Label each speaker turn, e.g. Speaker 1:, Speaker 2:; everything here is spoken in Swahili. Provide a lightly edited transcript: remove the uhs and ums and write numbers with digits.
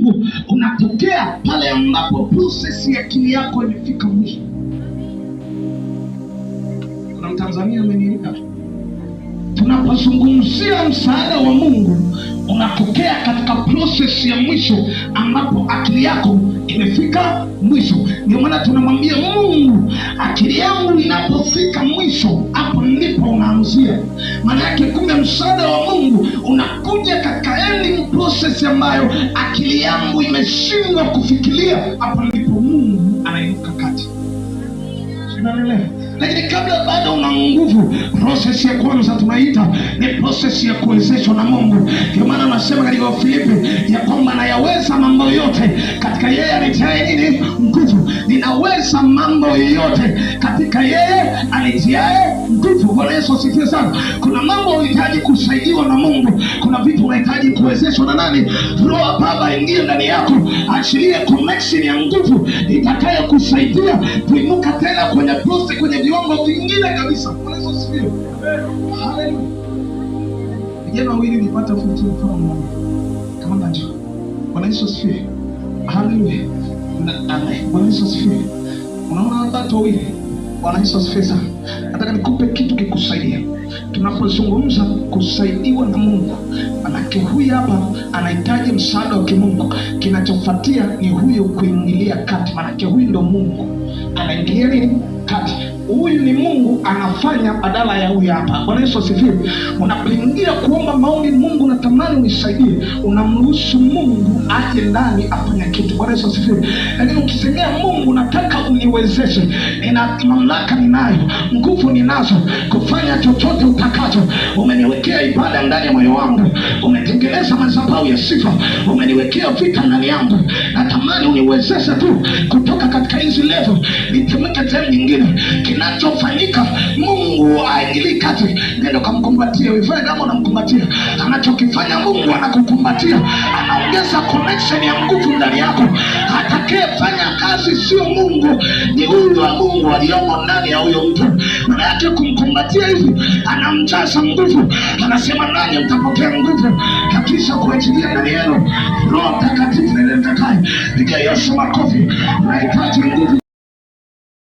Speaker 1: Mungu unatokea pale ambapo process ya akili yako imefika mwisho. Kuna Mtanzania ameniita. Tunapozungumzia msaada wa Mungu unatokea katika process ya mwisho ambapo akili yako imefika mwisho. Ndio maana tunamwambia Mungu, akili yangu inapofika mwisho, hapo ndipo unaanzia. Maana yake kumbe msaada wa Mungu unakuja katika ending process ambayo akili yangu imeshindwa kufikiria, hapo ndipo Mungu anainuka kati. Unanielewa? Lakini kabla bado una nguvu, process ya kwanza tunaita ni process ya kuwezeshwa na Mungu. Ndio maana anasema katika Wafilipi ya kwamba nayaweza mambo yote katika yeye anitiaye nini? Nguvu. Ninaweza mambo yote katika yeye anitiaye nguvu. Bwana Yesu asifiwe sana. Kuna mambo unahitaji kusaidiwa na Mungu, kuna vitu unahitaji kuwezeshwa na nani? Roho wa Baba ingie ndani yako, achilie connection ya nguvu itakayokusaidia kuinuka tena kwenye process, kwenye viwango vingine kabisa. Bwana Yesu asifiwe. Haleluya. Vijana wawili nipata futi mfano mmoja. Kama njoo. Bwana Yesu asifiwe. Haleluya. Na amen. Bwana Yesu asifiwe. Unaona watu wawili. Bwana Yesu asifiwe sana. Nataka nikupe kitu kikusaidia. Tunapozungumza kusaidiwa na Mungu, manake huyu hapa anahitaji msaada wa kimungu. Kinachofuatia ni huyu kuingilia kati, manake huyu ndo Mungu anaingilia nini kati. Huyu ni Mungu anafanya badala ya huyu hapa. Bwana Yesu asifiwe. Unapoingia kuomba maombi, Mungu natamani unisaidie, unamruhusu Mungu aje ndani afanye kitu. Bwana Yesu asifiwe. Lakini ukisemea Mungu, nataka uniwezeshe, nina mamlaka, ninayo nguvu, ninazo kufanya chochote utakacho. Umeniwekea ibada ndani ya moyo wangu, umetengeneza madhabahu ya sifa, umeniwekea vita ndani yangu, natamani uniwezeshe tu kutoka katika hizi level nitemeke sehemu nyingine. Kinachofanyika, Mungu aingilii kati. Nenda ukamkumbatia, ifanye kama unamkumbatia. Anachokifanya Mungu anakukumbatia, anaongeza connection ya nguvu ndani yako. Atakayefanya kazi sio Mungu, ni huyu wa Mungu aliyomo ndani ya huyo mtu. Maana yake kumkumbatia hivi, anamjaza nguvu, anasema nanyi mtapokea nguvu akisha kuachilia ndani yenu Roho Mtakatifu. Nende mtakaye piga Yesu makofi. Nahitaji nguvu.